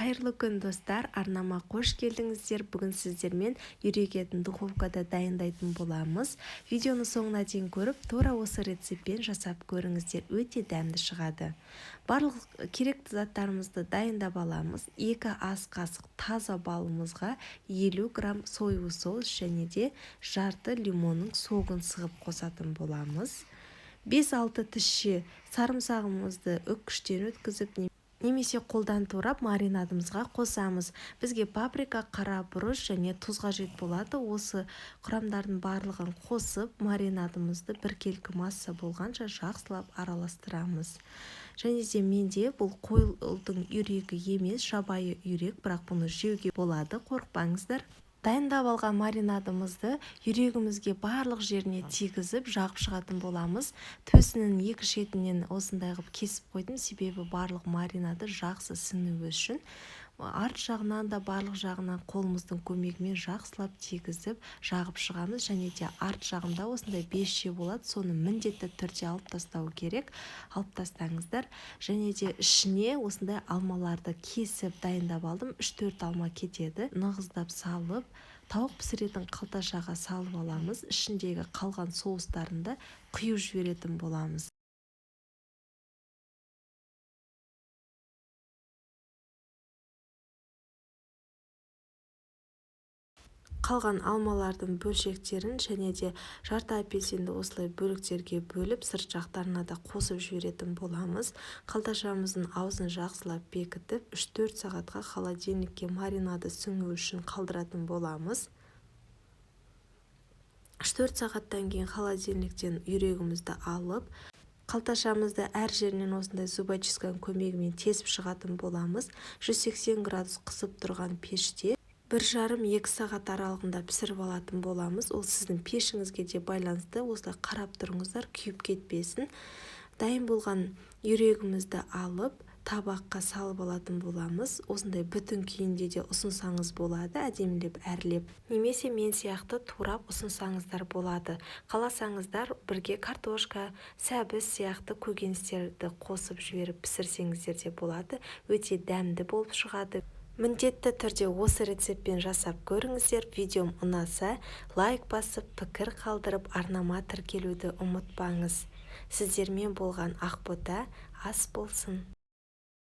Қайырлы күн, достар! Арнама қош келдіңіздер! Бүгін сіздермен үйрек етін духовкада дайындайтын боламыз. Видеоны соңына дейін көріп, тура осы рецептпен жасап көріңіздер, өте дәмді шығады. Барлық керекті заттарымызды дайындап аламыз. 2 ас қасық таза балымызға 50 грамм соевый соус және де жарты лимонның согын сығып қосатын боламыз. 5-6 тісше сарымсағымызды үккіштен өткізіп немесе қолдан турап, маринадымызға қосамыз. Бізге паприка, қара бұрыш және тұз қажет болады. Осы құрамдардың барлығын қосып, маринадымызды біркелкі масса болғанша жақсылап араластырамыз. Және де менде бұл қойдың үйрегі емес, жабайы үйрек, бірақ бұны жеуге болады, қорықпаңыздар. Дайындап алған маринадымызды үйрегімізге барлық жеріне тигізіп, жағып шығатын боламыз. Төсінің екі шетінен осындай қылып кесіп қойдым, себебі барлық маринады жақсы сіңуі үшін. Арт жағынан да, барлық жағынан қолымыздың көмегімен жақсылап тигізіп, жағып шығамыз. Және де арт жағында осындай безше болады, соны міндетті түрде алып тастау керек, алып тастаңыздар. Және де ішіне осындай алмаларды кесіп дайындап алдым, 3-4 алма кетеді. Нығыздап салып, тауық пісіретін қалташаға салып аламыз. Ішіндегі қалған соустарын да құйып жіберетін боламыз. Қалған алмалардың бөлшектерін және де жарты апельсинді осылай бөліктерге бөліп, сырт жақтарына да қосып жіберетін боламыз. Қалташамыздың аузын жақсылап бекітіп, 3-4 сағатқа холодильникке маринады сіңу үшін қалдыратын боламыз. 3-4 сағаттан кейін холодильниктен үйрегімізді алып, қалташамызды әр жерінен осындай зубочистканың көмегімен тесіп шығатын боламыз. 180 градус қызып тұрған пеште 1,5-2 сағат аралығында пісіріп алатын боламыз. Ол сіздің пешіңізге де байланысты. Осылай қарап тұрыңыздар, күйіп кетпесін. Дайын болған үйрегімізді алып, табаққа салып алатын боламыз. Осындай бүтін күйінде де ұсынсаңыз болады, әдемілеп әрлеп, немесе мен сияқты турап ұсынсаңыздар болады. Қаласаңыздар, бірге картошка, сәбіз сияқты көкөністерді қосып жіберіп пісірсеңіздер де болады. Өте дәмді болып шығады. Міндетті түрде осы рецептпен жасап көріңіздер. Видеом ұнаса, лайк басып, пікір қалдырып, арнама тіркелуді ұмытпаңыз. Сіздермен болған Ақбота. Ас болсын!